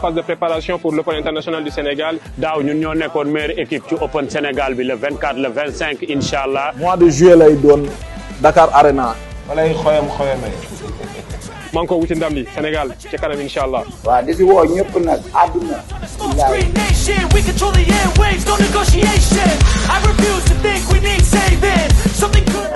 phase de préparation pour l'Open international du Sénégal. daaw ñun ñoo nekkoon meilleure équipe ci Open Sénégal bi le 24 le 25 incha allah. mois de juillet lay doon Dakar Arena. walay xoyam-xoyamee. maa ngi ko wuti ndam li Sénégal ci kanam incha allah. waaw di si woo ñëpp nag àdduna. Free nation, we control the airwaves, no negotiation. I refuse to think we need saving. Something good.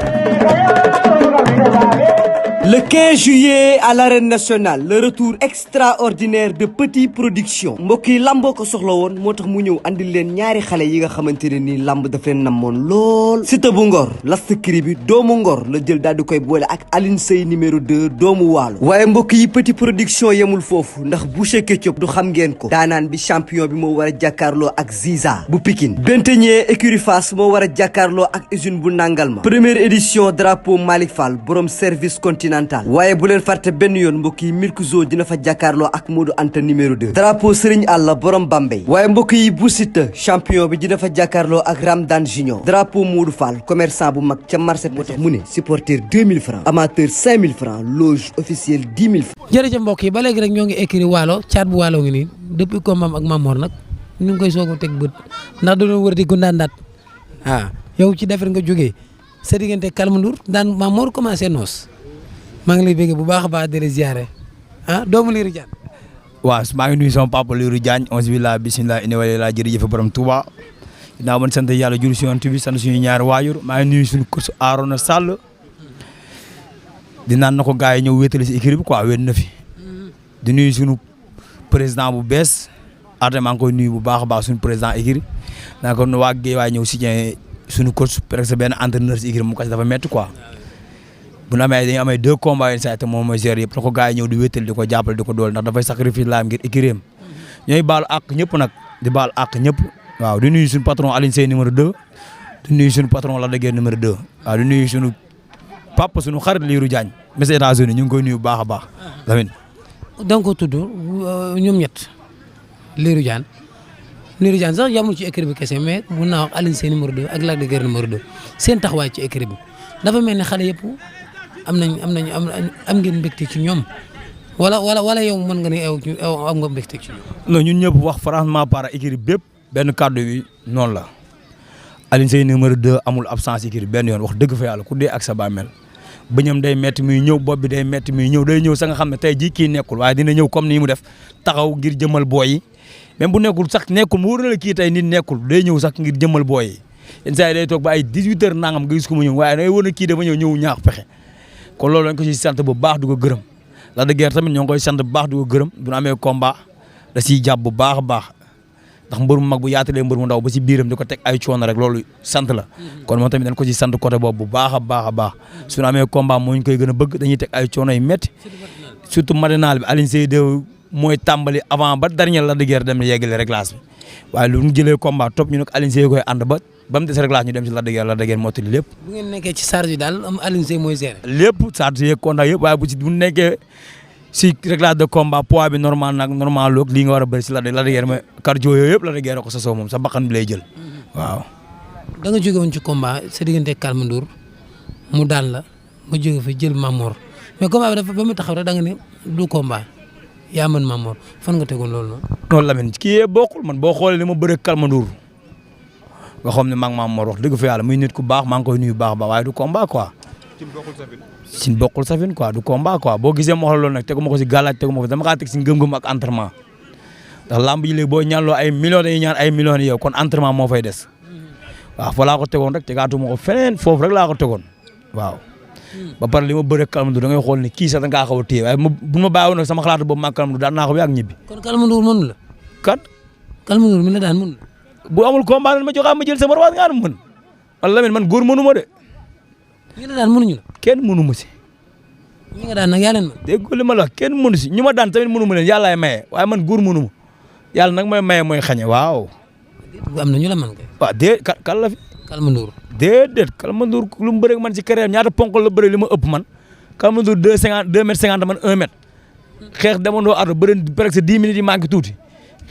Le 15 juillet à l'arène nationale le retour extraordinaire de Petit Production mbokk yi lamboo ko soxla woon moo tax mu ñëw andil leen ñaari xale yi nga xamante ne nii lamb daf leen namoon lool Siteu bu Ngor lastkri bi doomu Ngor la jël daal di koy boole ak Aline Sey numéro 2 doomu Waalo waaye mbokk yi Petit Production yemul foofu ndax Boucher Ketchup du xam ngeen ko daanaan bi champion bi moo war a jàkkaarloo ak Ziza bu Pikine Benteñe écurie Fass moo war a jàkkaarloo ak usine bu Nangalma première édition drapeau Malick Fall borom service continental waaye bu leen fàtte benn yoon mbokk yi Milkzo dina fa jàkkaarloo ak Modou Anta numéro 2 drapeau Serigne Alla borom Bambey waaye mbokk yi bu Siteu champion bi dina fa jàkkaarloo ak Ramdan Junior drapeau Modou Fall commerçant bu mag ca marché moo tax mu ne supporter 2000 francs amateur 5000 francs loge officielle 10 000 francs. jërëjëf mbokk yi ba léegi rek ñoo ngi écrit Waalo caat bu Waalo ngi nii depuis combat ak Mamor nag ñu ngi koy soog a teg bët ndax dañoo wër di gundaandaat yow ci defar nga jógee sa diggante Kalma Ndour daan Mamor commencé noos maa ngi lay bëgg bu baax a baax di la ziare doomu Lirou Diane. waaw maa ngi nuyu sama papa Lirou Diane onze billah bismillah ina wala jërëjëf borom Touba dinaa mën sant yàlla jur si yonent bi sant suñu ñaari waajur maa ngi nuyu suñu coach Arona Sall di naan na ko gars yi ñëw wéetali si équipe bi quoi wéet na fi di nuyu suñu président bu bees Arte maa ngi koy nuyu bu baax a baax suñu président équipe naa ko waa Guèye ñëw si suñu coach presque benn entraîneur si équipe mu kas dafa métti quoi. bu ñu amee dañuy amee 2 combats yenn saa yi te moom mooy gérer yëpp na ko gars yi ñëw di wéttal di ko jàppale di ko dool ndax dafay sacrifice laam ngir écurie-am ñooy baalu àq ñëpp nag di baal àq ñëpp waaw di nuyu suñu patron Aline Sey numéro 2 di nuyu suñu patron Lac de Guiers numéro 2 waaw di nuyu suñu papa suñu xarit Lirou Diane mes États-Unis ñu ngi koy nuyu bu baax a baax Lamine. da nga ko tudd ñoom ñett Lirou Diane sax yamul ci écurie bi kese mais mun naa wax Aline Sey numéro 2 ak Lac de Guiers numéro 2 seen taxawaay ci écurie bi dafa mel ni xale yëpp am ngeen mbégte ci ñoom wala yow mën nga ne yow am nga mbégte ci ñoom. non ñun ñëpp wax franchement par équipe bépp benn kàddu bi noonu la Aline Sey numéro 2 amul absence équipe benn yoon wax dëgg fa yàlla ku dee ak sa bàmmeel bëñam day metti muy ñëw bopp bi day metti muy ñëw day ñëw sa nga xam ne tey jii kii nekkul waaye dina ñëw comme ni mu def taxaw ngir jëmal booy yi même bu nekkul sax nekkul mu wóor na la kii tey nit nekkul day ñëw sax ngir jëmal booy yi yenn saa yi day toog ba ay 18 heures nangam nga gis ko mu ñëw waaye day wóor na kii dafa ñëw ñaax pexe kon loolu dañ ko ci sant bu baax du ko gërëm Lac de Guiers tamit ñoo ngi koy sant bu baax du ko gërëm bu ñu amee combat da ciy jàpp bu baax a baax ndax mbër mu mag bu yaatalee mbër mu ndaw ba ci biiram di ko teg ay coono rek loolu sant la kon moom tamit dañ ko ci sant côté boobu bu baax a baax a baax su ñu amee combat moo ñu koy gën a bëgg dañuy teg ay coono yu métti surtout matinal bi Aline Sey mooy tàmbali avant ba dernier Lac de Guiers dem na yeggale réglage bi waaye lu ñu jëlee combat topp ñu nag Aline Sey koy ànd ba mu des réglage ñu dem ci Lac de Guiers mottali lépp. bu ngeen nekkee ci charge yi daal Aline Sey mooy gérer. lépp charge yeeg contact yëpp waaye bu nekkee si réglage de combat poids bi normal loog lii nga war a bëri si Lac de Guiers mooy cardio yooyu yëpp Lac de Guiers ko sasoo moom sa bakkan bi lay jël waaw. da nga jóge woon ci combat sa diggante Kalma Ndour mu daan la nga jóge fa jël Mamor mais combat bi dafa ba mu taxaw rek da nga ne du combat yaa mën Mamor fan nga tegoon loolu noonu. noonu Lamine kii yee bokkul man boo xoolee li ma bëre Kalma Ndour nga xam ne maa ngi Mamor wax dëgg fa yàlla muy nit ku baax maa ngi koy nuyu baax waaye du combat quoi. ci bokkul safin quoi du combat quoi boo gisee ma wax loolu nag tegu ma ko si gàllaaj tegu ma ko dama kaa teg si ngëm-ngëm ak entraînement ndax lamb yi léegi boo ñaanloo ay millions dañuy ñaan ay millions yow kon entraînement moo fay des waaw fa laa ko tegoon rek tegaatu ma ko feneen foofu rek laa ko tegoon waaw. ba pare li ma bëre Kalma Ndour da ngay xool ne kii sax da ngaa xaw a téye waaye bu ma bàyyiwoon nag sama xalaatu boobu maa Kalma Ndour daan naa ko bi ak ñibbi. kon Kalma Ndour mënu la. kan. Kalma Ndour mi la daan mënu la. bu amul combat ma joxaat ma jël sama rawaat nga mën wala man góor mënu ma de. ñi la daan mënuñu la. kenn mënu ma si. ñi nga daan nag yaa leen mën. dégg nga li ma la wax kenn mënu si ñu ma daan tamit mënu ma leen yàllaay maye waaye man góor mënu ma yàlla nag mooy maye mooy xañe waaw. am na ñu la mën kay. waaw déedéet kan la fi. Kalma Ndour. déedéet Kalma Ndour lu mu bëre man ci carrière ñaata ponk la bëre li ma ëpp man Kalma Ndour 2 mètres 50 man 1 mètre xeex demandoo ar bëre presque 10 minutes yi manqué tuuti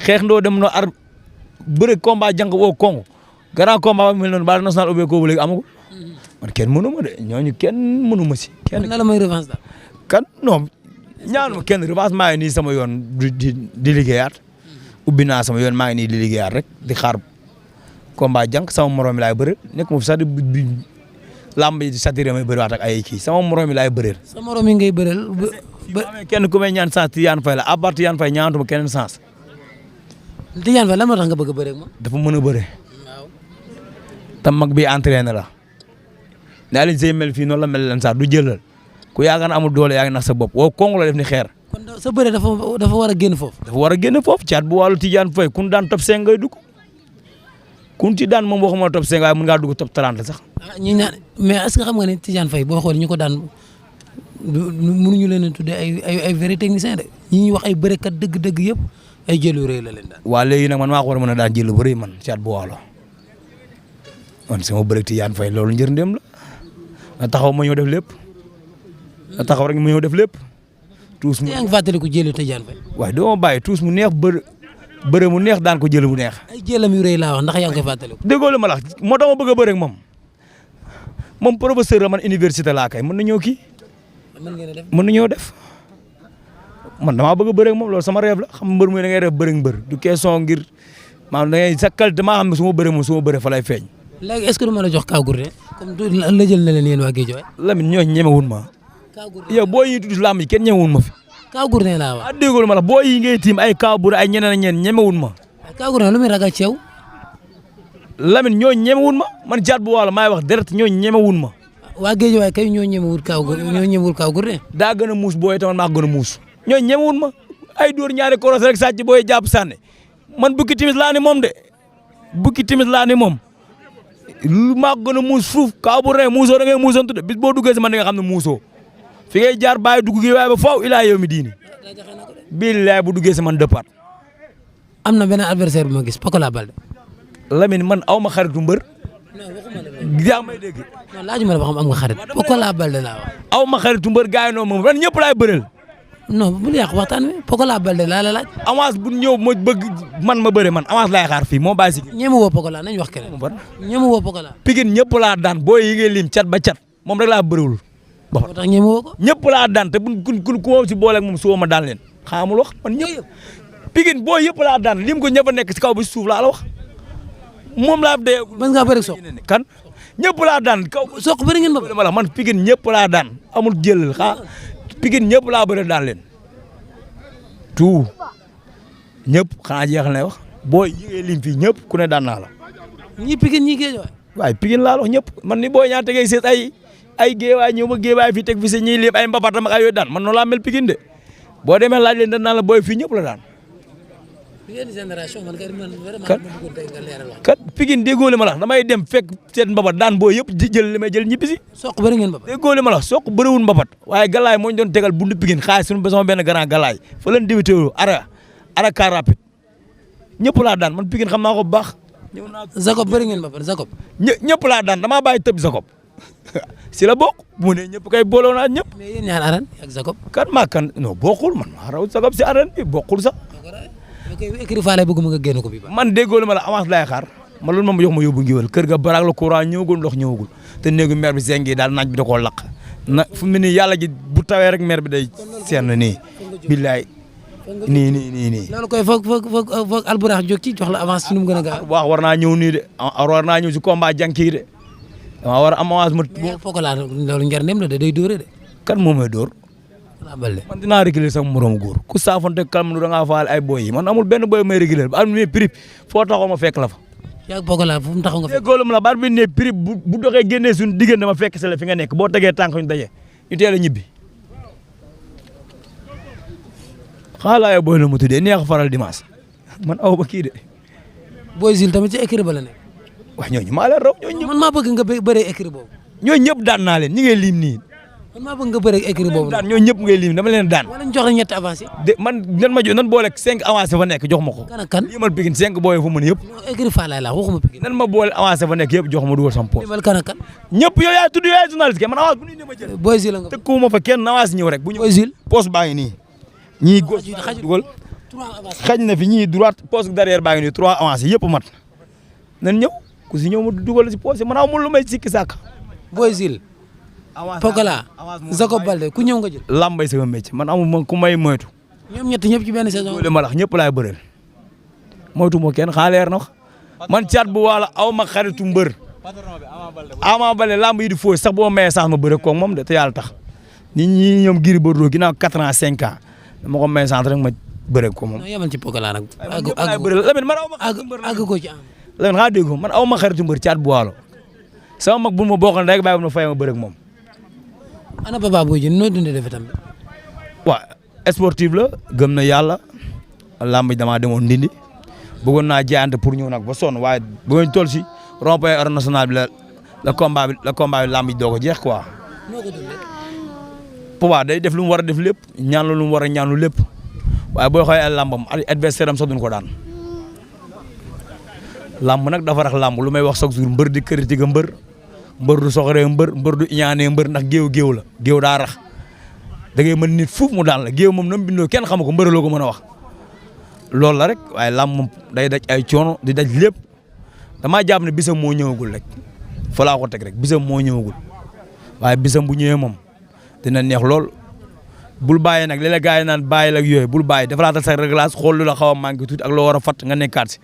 xeex ndoo demandoo ar bëre combat jànk woo kongo grand combat ba mel noonu ba national ubbe ko ba léegi amagu man kenn mënu ma de ñooñu kenn mënu ma si. kenn la may revanche daal. kan non ñaanu ma kenn revanche maa ngi nii sama yoon di liggéeyaat ubbi naa sama yoon maa ngi nii di liggéeyaat rek di xaar combat jànk sama morom mi laay bëreel nekk moom sax di lamb yi saturé may bëriwaat ak ay kii sama morom mi laay bëreel. sa morom yi ngay bëreel. amee kenn ku may ñaan sens Tidiane Faye la à part Tidiane Faye ñaanatuma keneen sens. Tidiane Faye lan moo tax nga bëgg a bëree ak moom. dafa mën a bëre. waaw. tam mag bi entraîné la. naa leen say mel fii noonu la mel leen sax du jëlal ku yaakaar ne amul doole yaa ngi nax sa bopp woo kongu la def ni xeer. kon sa bëre dafa war a génn foofu. dafa war a génn foofu caat bu wàllu Tidiane Faye kun daan top 5 ngay dugg kun ci daan moom waxuma top 5 waaye mën ngaa dugg top 30 sax. ñi naan mais est-ce que xam nga ne Tidiane Faye boo xoolee ñu ko daan mënuñu leen a tuddee ay vrai technicien de ñi ñuy wax ay bërekat dëgg-dëgg yëpp ay jël yu rëy la leen daan. waa léegi nag man maa ko war a mën a daan jël bu rëy man caat bu waalo man sama bëreeg Tidiane Faye loolu njërndéem la na taxaw ma ñëw def lépp na taxaw rek ma ñëw def lépp. tuus mu yaa ngi fàttaliku jëlu Tidiane Faye. waaye doo ma bàyyi tuus mu neex bëre mu neex daan ko jël mu neex. ay jëlam yu rëy laa wax ndax yaa ngi koy fàttaliku. déggoo la ma la moo tax ma bëgg a bëre ak moom professeur la man université laa kay mën na ñëw kii. mën na ñëw def man damaa bëgg a bëre ak moom loolu sama rêve la xam mbër muy da ngay def bëre mbër du question ngir maanaam da ngay sa qualité maa xam ne su ma bëree moom su ma bëree fa lay feeñ. léegi est-ce que du ma la jox Kaw Gourdin comme la jël na leen yéen waa Guédiawaye. Lamine ñooñu ñemewul ma. Kaw Gourdin yow boo yi tudd lamb yi kenn ñemewul ma fi. Kaw Gourdin laa wax. déggoo ma la boo yi ngay tiim ay Kaw Gourdin ay ñeneen ñeneen ñemewul ma. Kaw Gourdin lu muy ragal ci yow. Lamine ñooñu ñemewul ma man jaat bu wàll maay wax deret ñooñu ñemewul ma. waa Guédiawaye kay ñoo ñemewul Kaw Gourdin daa gën a muus booy tamit maa gën a muus ñooñu ñemewul ma ay dóor ñaari koros rek sàcc booy jàpp sànni man bukki timis laa ni moom de bukki timis laa ni moom lu maa gën a muus fuuf Kaw Gourdin muusoo da ngay muusantu de bis boo duggee si man di nga xam ne muusoo fi ngay jaar bàyyi dugg gi waaye ba faaw ilaa yow mi diini billaay bu duggee si man dëppaat. am na beneen adversaire bu ma gis Pokola Balde. Lamine man aw ma xaritu mbër. yaa may dégg. non laajuma la ba xam am nga xarit Pokola Balde laa wax. aw ma xaritu mbër gars yi noonu moom man ñëpp laay bëreel. non bul yàq waxtaan wi Pokola Balde laa la laaj. avance bu ñëw ma bëgg man ma bëre man avance laay xaar fii moo bàyyi si. ñeme woo Pokola nañ wax keneen. ñeme woo Pokola. Pikine ñëpp laa daan booy yi ngay lim cat ba cat moom rek laa bëriwul. moo tax ñeme woo ko. ñëpp laa daan te buñ ku ma si boole ak moom suba ma daan leen xaamul wax man ñëpp. Pikine booy yëpp laa daan lim ko ñëpp a nekk si kaw ba si suuf laa la wax moom laa dee. mën ngaa bëri soq kan ñëpp laa daan kaw. soq bëri ngeen ba man Pikine ñëpp laa daan amul jëlal xaa Pikine ñëpp laa bëri daan leen tout ñëpp xanaa jeexal na wax booy yi ngay lim fii ñëpp ku ne daan naa la. ñii Pikine ñii Guédiawaye. waaye Pikine laa wax ñëpp man ni booy ñaar tegee seet ay géewaay ñëw ba géewaay fii teg fi si ñiy lim ay mbapatam ak ay yooyu daan man noonu laa mel Pikine de boo demee laaj leen dañ naan la booy fii ñëpp la daan. kat Pikine déggoo li ma la damay dem fekk seet mbapat daan booy yëpp jël li may jël ñibbi si. soq bëri ngeen mbapat. déggoo li ma la soq bëriwul mbapat waaye galaay moo ñu doon tegal bundu Pikine xaalis suñu sama benn grand galaay fa leen débuté ara car rapide ñëpp laa daan man Pikine xam naa ko bu baax. ñëw naa Jacob bëri ngeen mbapat Jacob. ñëpp laa daan damaa bàyyi tëb Jacob si la bokk mu ne ñëpp kay booloo naa ñëpp. mais yéen ñaar arène ak Jacob. kan maa kan non bokkul man maa raw Jacob si arène bi bokkul sax. ok écrit faale bëgg nga génn ko bi. man déggoo li ma la avance laay xaar man loolu moom jox ma yóbbu ngiwal kër ga baraag la courant ñëwagul ndox ñëwagul te néegu maire bi seng yi daal naaj bi da koo laq na fu mu ne nii yàlla ji bu tawee rek maire bi day seen nii billaay nii. loolu koy foog Alburax jóg ci jox la avance ci nu mu gën a gaaw. waaw war naa ñëw nii de war naa ñëw si combat jànki de dama war a am avance ma. Pokola loolu njariñam la de day dóore de. kan moo may dóor. man dinaa réguler sama moromu góor ku saafonte kalm da ngaa faale ay boy yi man amul benn boy may réguler ba am ne prix foo taxaw ma fekk la fa. yaa ngi Pokola fu mu taxaw nga fekk. déggoo la baat bi ne prix bu doxee génnee suñu diggante ma fekk si la fi nga nekk boo tegee tànk ñu daje ñu teel a ñibbi. xaalaa boy la mu tuddee neex faral dimanche man aw ba kii de. Boy Zil tamit ci écrit ba la nekk. wax ñooñu maa leen raw ñooñu ñëpp. man maa bëgg nga bëree écrit boobu. ñooñu ñëpp daan naa leen ñi ngay lim nii. man maa bëgg nga bëree écrit boobu. daan ñooñu ñëpp ngay lim dama leen daan. wala ñu jox la ñetti avancé. de man nan boole 5 avancé fa nekk jox ma ko. kan ak kan limal Pikine 5 booy fa mën yëpp. écrit faale la waxuma Pikine. nan ma boole avancé fa nekk yëpp jox ma dugal sama poche. limal kan ak kan. ñëpp yow yaa tudd yow yaa journaliste ke man avance bu ñu ne ma jël. Boy Zil nga. tëkkuwuma fa kenn avance ñëw rek bu ñu. Boy Zil poche baa ngi nii. ñii gauche dugal xaj na fi ñii droite poche derrière baa ngi nii 3 avancé yëpp mat nan ñëw ku si ñëw ma dugal si poche man amul lu may sikki sàkk. Boy Zil. Pokola Jacob Balde ku ñëw nga jël. lambay sama métier man amul man ku may moytu. ñoom ñett ñëpp ci benn saison. loolu ma la wax ñëpp laay bëreel. moytu ma kenn xaaleer na man Thiat bu Waalo aw ma xaritu mbër Ama Baldé lamb yi di fooy sax boo mayee sax ma bëre koog moom de te yàlla tax nit ñi ñoom Gris Bordeaux ginnaaw 4 ans 5 ans dama ko may sant rek ma bëre ko moom. non yemal ci Pokola nag. Lamine man aw ma xaritu mbër àgg ko ci am. Lamine xaa dégg man aw ma xaritu mbër Thiat bu Waalo sama mag bu ma bokkal rek bàyyi ma fay ma bëre ak moom. ana Papa Boy Djiné noo dundee defee tam. waaw sportif la gëm na yàlla lamb yi damaa demoon ndindi bëggoon naa jaayante pour ñëw nag ba sonn waaye bu ngeen toll si rond-point arène nationale bi la combat bi lamb yi doo ko jeex quoi. noo ko dundee. Papa day def lu mu war a def lépp ñaan lu mu war a ñaanlu lépp waaye boo xoolee ay lambam adversaire am sax duñ ko daan lamb nag dafa rax lamb lu may wax chaque jour mbër di critique mbër du soxoree mbër du ñaanee mbër ndax géew la géew daa rax da ngay mën nit fuuf mu daan la géew moom na mu bindoo kenn xamu ko mbëraloo ko mën a wax loolu la rek waaye lamb moom day daj ay coono di daj lépp damaa jàpp ne bisam moo ñëwagul rek fa laa ko teg rek bisam moo ñëwagul waaye bisam bu ñëwee moom dina neex lool bul bàyyi nag léeg-léeg gars yi naan bàyyi la ak yooyu bul bàyyi defalaatal sa réglage xool lu la xaw a manqué tuuti ak loo war a fat nga nekkaat si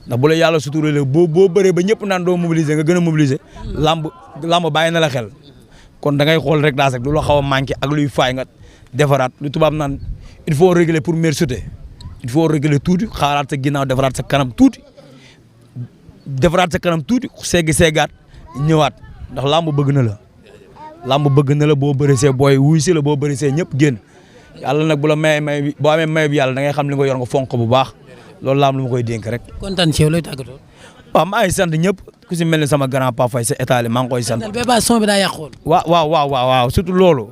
ndax bu la yàlla suturale boo bëree ba ñëpp naan doo mobiliser nga gën a mobiliser lamb bàyyi na la xel kon da ngay xool réglage rek lu la xaw a manqué ak luy faay nga defaraat lu tubaab naan il faut régler pour mieux sauter il faut régler tuuti xaaraat sa ginnaaw defaraat sa kanam tuuti seggaat ñëwaat ndax lamb bëgg na la. lamb bëgg na la boo bëri see booy wuy si la boo bëri see ñëpp génn yàlla nag bu la may bi boo amee may bi yàlla da ngay xam li nga yor nga fonk bu baax loolu laam lu ma koy dénk rek. kontaan ci yow looy tàggatoo. waaw maa ngi sant ñëpp ku si mel ni sama grand papa Faye sa état maa ngi koy sant. son bi daa yàqoon. waaw surtout loolu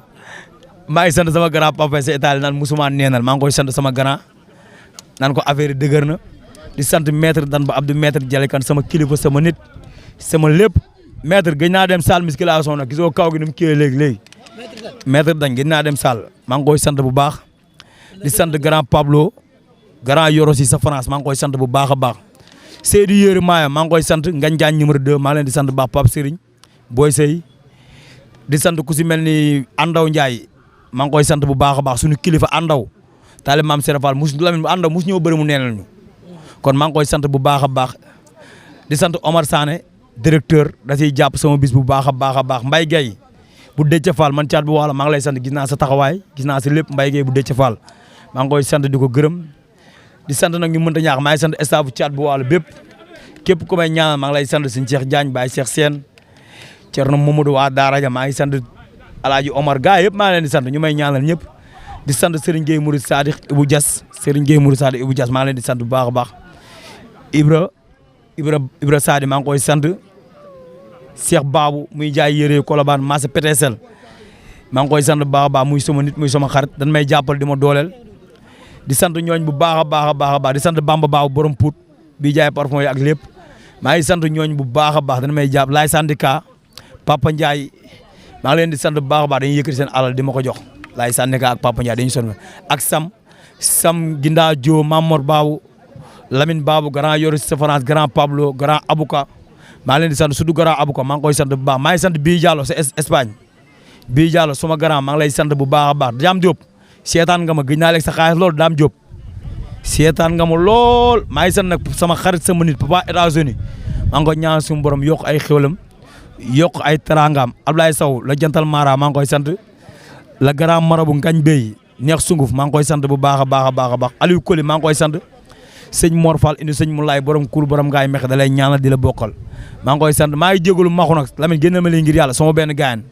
maa ngi sant sama grand papa Faye sa état naan musuma neenal maa ngi koy sant sama grand naan ko affaire yi dëgër na di sant maître dan ba Abdou maître Jalikan sama kilifa sama nit sama lépp. maître gëj naa dem salle musculation nag gisoo kaw gi ni mu kiiwee léegi maître dañ gëj naa dem salle maa ngi koy sant bu baax di sant grand Pablo grand Yoro si sa France maa ngi koy sant bu baax a baax Seydou Yéri Maaya maa ngi koy sant Ngagne Diagne numéro 2 maa leen di sant bu baax Pape Serigne Boy Sey di sant ku si mel ni Andaw Ndiaye maa ngi koy sant bu baax a baax suñu kilifa Andaw taale maam Serafal Lamine Andaw mus ñëw bëri mu neenal ñu kon maa ngi koy sant bu baax a baax di sant Omar Sané directeur da ciy jàpp sama bis bu baax a baax Mbaye Gueye bu Déthié Fall man Thiat bu Waalo maa ngi lay sant gis naa sa taxawaay gis naa si lépp Mbaye Gueye bu Déthié Fall maa ngi koy sant di ko gërëm di sant nag ñu mënta ñaax maa ngi sant staff bu Thiat bu Waalo bépp képp ku may ñaanal maa ngi lay sant suñu Cheikh Diagne Baye Cheikh Sène Thierno Mamadou waa Daara ja maa ngi sant Alaaji Omar gaa yëpp maa ngi leen di sant ñu may ñaanal ñëpp di sant Serigne Gueye Mouride Sadiq Ibou Dias Serigne Gueye Mouride Sadiq Ibou Dias maa ngi leen di sant bu baax a baax Ibra Sadi maa ngi koy sant Cheikh Babou muy jaay yére Colobane Massa Pétésel maa ngi koy sant bu baax a baax muy sama nit muy sama xarit dañ may jàppal di ma dooleel di sant ñooñ bu baax a baax di sant Bamba Babou borom Pout bi jaay parfum yi ak lépp maa ngi sant ñooñ bu baax a baax dañ may jàpp laay syndicat Papa Ndiaye maa ngi leen di sant bu baax a baax dañuy yëkkati seen alal di ma ko jox laay syndicat ak Papa Ndiaye dañuy sonn ak Sam Ginda Dio Mamor Babou Lamine Babou grand Yoro si France grand Pablo grand Abouka maa ngi leen di sant surtout grand Abouka maa ngi koy sant bu baax maa ngi sant Bii Diallo sa Espagne Bii Diallo suma grand maa ngi lay sant bu baax a baax Dame Diop seetaan nga ma gëj naa lekk sa xaalis lool Dame Diop seetaan nga ma lool maa ngi sant nag sama xarit sama nit papa États-Unis maa ngi koy ñaan suñu borom yokk ay xéwalam yokk ay teraangaam Ablaye Sow la jantal Mara maa ngi koy sant la grand marabu Ngagne Bey neex sunguf maa ngi koy sant bu baax a baax Aliou Koli maa ngi koy sant sëñ Mor Fall indi sëñ Moulay borom kuur borom ngaay mexe da lay ñaanal di la bokkal maa ngi koy sant maa ngi jégalu maxu nag Lamine génn ma lii ngir yàlla sama benn gaayan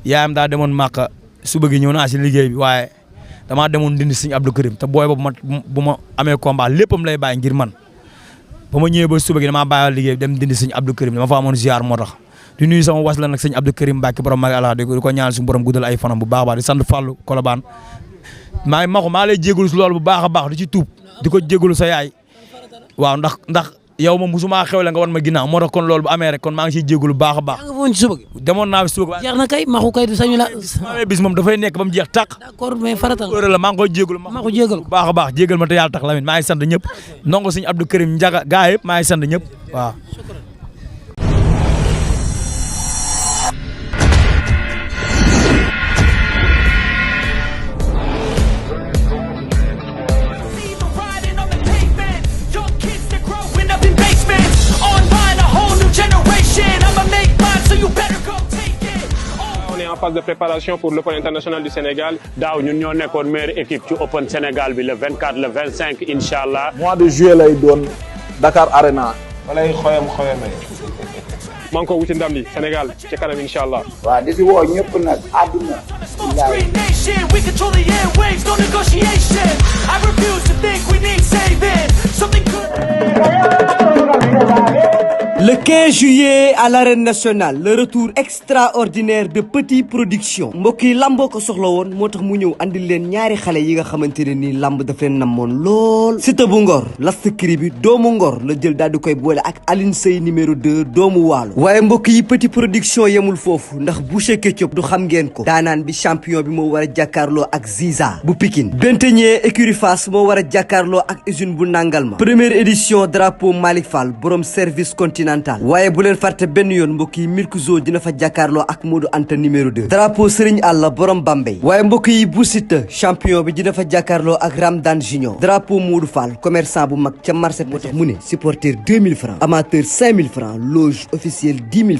yaayam daa demoon Màkka suba gi ñëw naa si liggéey bi waaye damaa demoon dindi sëñ Abdou Karim te booy boobu bu ma amee combat léppam lay bàyyi ngir man ba ma ñëwee ba suba gi damaa bàyyi liggéey dem dindi sëñ Abdou Karim dama fa amoon ziar moo tax di nuyu sama was la nag sëñ Abdou Karim Mbacke borom mag Allah di ko ñaanal suñu borom guddal ay fanam bu baax a baax di sant Fallou Colobane maa lay jégalu si loolu bu baax a baax di ci tuub di ko jégalu sa yaay waaw ndax yow moom musuma xewle nga wan ma ginnaaw moo tax kon loolu bu amee rek kon maa ngi siy jégalu bu baax a baax. demoon naa fi suba jeex na kay maxu kay du sañu la. amee bis moom dafay nekk ba mu jeex tàq. d'accord mais farata la maa ngi koy jégalu. maxu jégalu bu baax a baax jégal ma te yàlla tax Lamine maa ngi sant ñëpp ndongo suñu Abdou Karim Ndiaga gaa yëpp maa ngi sant ñëpp waaw. phase de préparation pour l'Open international du Sénégal. daaw ñun ñoo nekkoon meilleure équipe ci Open Sénégal bi le 24 le 25 incha allah. mois de juillet lay doon Dakar Arena. walay xoyam-xoyame. maa ngi ko wuti ndam li Sénégal ci kanam incha allah. waaw di si woo ñëpp nag àdduna. Free nation, we control the airwaves, no negotiation. I refuse to think we need saving. Something good. Le 15 juillet à l'arène nationale le retour extraordinaire de Petit Production mbokk yi lamboo ko soxla woon moo tax mu ñëw andil leen ñaari xale yi nga xamante ne nii lamb daf leen namoon lool. Siteu bu Ngor lastkri bi doomu Ngor la jël daal di koy boole ak Aline Seye numéro 2 doomu Waalo. waaye mbokk yi Petit Production yemul foofu ndax Boucher Ketchup du xam ngeen ko daanaan bi champion bi moo war a jàkkaarloo ak Ziza bu Pikine. Benteñe écurie Fass moo war a jàkkaarloo ak usine bu Nangalma. Première édition drapeau Malick Fall borom service continental. waaye bu leen fàtte benn yoon mbokk yi Milkzo dina fa jàkkaarloo ak Modou Anta numéro 2 drapeau Serigne Alla borom Bambey. waaye mbokk yi bu Siteu champion bi dina fa jàkkaarloo ak Ramdan Junior drapeau Modou Fall commerçant bu mag ca marché moo tax mu ne supporter 2000 francs amateur 5000 francs loge officielle 10 000 francs